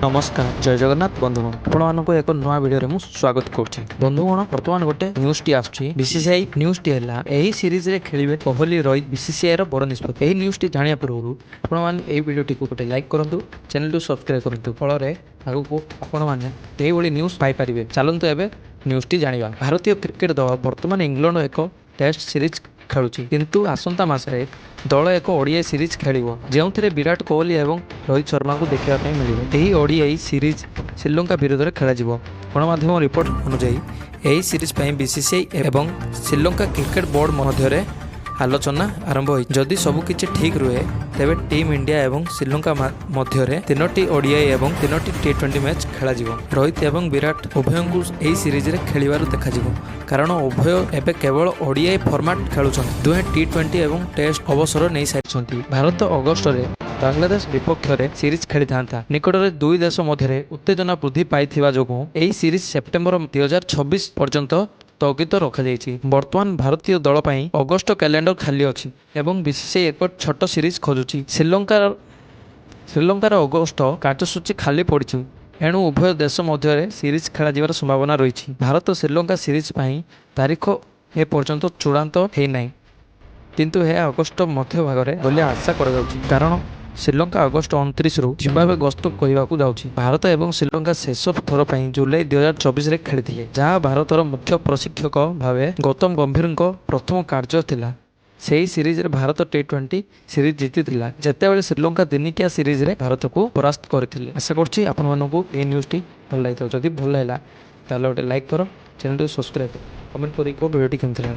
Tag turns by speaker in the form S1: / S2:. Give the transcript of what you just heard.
S1: ନମସ୍କାର, ଜୟ ଜଗନ୍ନାଥ ବନ୍ଧୁଗଣ। ଆପଣମାନଙ୍କୁ ଏକ ନୂଆ ଭିଡ଼ିଓରେ ମୁଁ ସ୍ୱାଗତ କରୁଛି। ବନ୍ଧୁଗଣ, ବର୍ତ୍ତମାନ ଗୋଟେ ନ୍ୟୁଜ୍ଟି ଆସୁଛି ବିସିସିଆଇ। ନ୍ୟୁଜ୍ଟି ହେଲା, ଏହି ସିରିଜରେ ଖେଳିବେ କୋହଲି, ରୋହିତ, ବିସିସିଆଇର ବଡ଼ ନିଷ୍ପତ୍ତି। ଏହି ନ୍ୟୁଜ୍ଟି ଜାଣିବା ପୂର୍ବରୁ ଆପଣମାନେ ଏହି ଭିଡ଼ିଓଟିକୁ ଗୋଟେ ଲାଇକ୍ କରନ୍ତୁ, ଚ୍ୟାନେଲଟିକୁ ସବସ୍କ୍ରାଇବ୍ କରନ୍ତୁ, ଫଳରେ ଆଗକୁ ଆପଣମାନେ ଏହିଭଳି ନ୍ୟୁଜ୍ ପାଇପାରିବେ। ଚାଲନ୍ତୁ, ଏବେ ନ୍ୟୁଜ୍ଟି ଜାଣିବା। ଭାରତୀୟ କ୍ରିକେଟ ଦଳ ବର୍ତ୍ତମାନ ଇଂଲଣ୍ଡ ଏକ ଟେଷ୍ଟ ସିରିଜ୍ ଖେଳୁଛି, କିନ୍ତୁ ଆସନ୍ତା ମାସରେ ଦଳ ଏକ ଓଡିଆଇ ସିରିଜ୍ ଖେଳିବ, ଯେଉଁଥିରେ ବିରାଟ କୋହଲି ଏବଂ ରୋହିତ ଶର୍ମାଙ୍କୁ ଦେଖିବା ପାଇଁ ମିଳିବ। ଏହି ଓଡିଆଇ ସିରିଜ୍ ଶ୍ରୀଲଙ୍କା ବିରୁଦ୍ଧରେ ଖେଳାଯିବ। ଗଣମାଧ୍ୟମ ରିପୋର୍ଟ ଅନୁଯାୟୀ, ଏହି ସିରିଜ୍ ପାଇଁ ବିସିସିଆଇ ଏବଂ ଶ୍ରୀଲଙ୍କା କ୍ରିକେଟ ବୋର୍ଡ ମଧ୍ୟରେ ଆଲୋଚନା ଆରମ୍ଭ ହୋଇଛି। ଯଦି ସବୁକିଛି ଠିକ୍ ରୁହେ, ତେବେ ଟିମ୍ ଇଣ୍ଡିଆ ଏବଂ ଶ୍ରୀଲଙ୍କା ମଧ୍ୟରେ ତିନୋଟି ଓଡିଆଇ ଏବଂ ତିନୋଟି ଟି-20 ମ୍ୟାଚ୍ ଖେଳାଯିବ। ରୋହିତ ଏବଂ ବିରାଟ ଉଭୟଙ୍କୁ ଏହି ସିରିଜରେ ଖେଳିବାର ଦେଖାଯିବ, କାରଣ ଉଭୟ ଏବେ କେବଳ ଓଡିଆଇ ଫର୍ମାଟ୍ ଖେଳୁଛନ୍ତି। ଦୁହେଁ ଟି-20 ଏବଂ ଟେଷ୍ଟ ଅବସର ନେଇସାରିଛନ୍ତି। ଭାରତ ଅଗଷ୍ଟରେ ବାଂଲାଦେଶ ବିପକ୍ଷରେ ସିରିଜ୍ ଖେଳିଥାନ୍ତା। ନିକଟରେ ଦୁଇ ଦେଶ ମଧ୍ୟରେ ଉତ୍ତେଜନା ବୃଦ୍ଧି ପାଇଥିବା ଯୋଗୁଁ ଏହି ସିରିଜ୍ ସେପ୍ଟେମ୍ବର 2026 ପର୍ଯ୍ୟନ୍ତ ସ୍ଥଗିତ ରଖାଯାଇଛି। ବର୍ତ୍ତମାନ ଭାରତୀୟ ଦଳ ପାଇଁ ଅଗଷ୍ଟ କ୍ୟାଲେଣ୍ଡର ଖାଲି ଅଛି ଏବଂ ବିସିସିଆଇ ଏକ ଛୋଟ ସିରିଜ୍ ଖୋଜୁଛି। ଶ୍ରୀଲଙ୍କାର ଅଗଷ୍ଟ କାର୍ଯ୍ୟସୂଚୀ ଖାଲି ପଡ଼ିଛି, ଏଣୁ ଉଭୟ ଦେଶ ମଧ୍ୟରେ ସିରିଜ୍ ଖେଳାଯିବାର ସମ୍ଭାବନା ରହିଛି। ଭାରତ ଶ୍ରୀଲଙ୍କା ସିରିଜ୍ ପାଇଁ ତାରିଖ ଏପର୍ଯ୍ୟନ୍ତ ଚୂଡ଼ାନ୍ତ ହୋଇନାହିଁ, କିନ୍ତୁ ଏହା ଅଗଷ୍ଟ ମଧ୍ୟଭାଗରେ ବୋଲି ଆଶା କରାଯାଉଛି, କାରଣ ଶ୍ରୀଲଙ୍କା ଅଗଷ୍ଟ 29ରୁ ଜିମ୍ବାୱେ ଗସ୍ତ କରିବାକୁ ଯାଉଛି। ଭାରତ ଏବଂ ଶ୍ରୀଲଙ୍କା ଶେଷ ଥର ପାଇଁ ଜୁଲାଇ 2024ରେ ଖେଳିଥିଲେ, ଯାହା ଭାରତର ମୁଖ୍ୟ ପ୍ରଶିକ୍ଷକ ଭାବେ ଗୌତମ ଗମ୍ଭୀରଙ୍କ ପ୍ରଥମ କାର୍ଯ୍ୟ ଥିଲା। ସେହି ସିରିଜରେ ଭାରତ ଟି-20 ସିରିଜ୍ ଜିତିଥିଲା, ଯେତେବେଳେ ଶ୍ରୀଲଙ୍କା ଦିନିକିଆ ସିରିଜରେ ଭାରତକୁ ପରାସ୍ତ କରିଥିଲେ। ଆଶା କରୁଛି ଆପଣମାନଙ୍କୁ ଏହି ନ୍ୟୁଜ୍ଟି ଭଲ ଲାଗିଥିବ। ଯଦି ଭଲ ଲାଗିଲା, ତାହେଲେ ଗୋଟେ ଲାଇକ୍ କର, ଚ୍ୟାନେଲଟିକୁ ସବସ୍କ୍ରାଇବ୍ କର, କମେଣ୍ଟ କରି କୁହ ଭିଡ଼ିଓଟି କେମିତି ଲାଗିଲା।